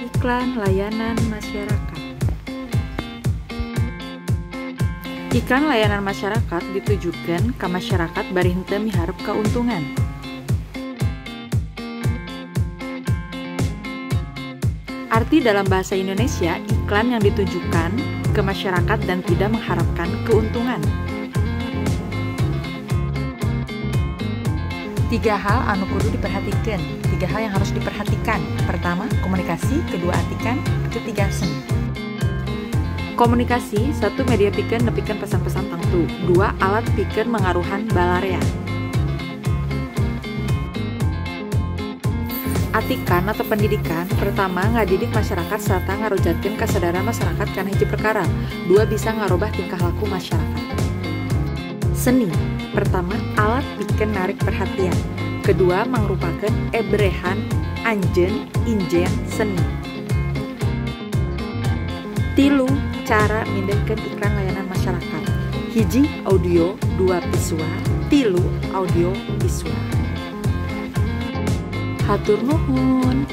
Iklan layanan masyarakat. Iklan layanan masyarakat ditujukan ke masyarakat bari henteu miharep keuntungan. Arti dalam bahasa Indonesia, iklan yang ditujukan ke masyarakat dan tidak mengharapkan keuntungan. Tiga hal anu kudu diperhatikan. Tiga hal yang harus diperhatikan. Pertama, komunikasi. Kedua, atikan. Ketiga, seni. Komunikasi, satu media pikeun nepikeun pesan-pesan tangtu. Dua, alat pikeun mengaruhan balarea. Atikan atau pendidikan, pertama ngadidik masyarakat serta ngarujatkeun kasadaran masyarakat kana hiji perkara. Dua, bisa ngarobah tingkah laku masyarakat. Seni, pertama alat pikeun narik perhatian. Kedua, mangrupakeun ebrehan anjeun injen seni. Tilu, cara mindengkeun iklan layanan masyarakat. Hiji, audio, dua, visual. Tilu, audio visual. Hatur nuhun.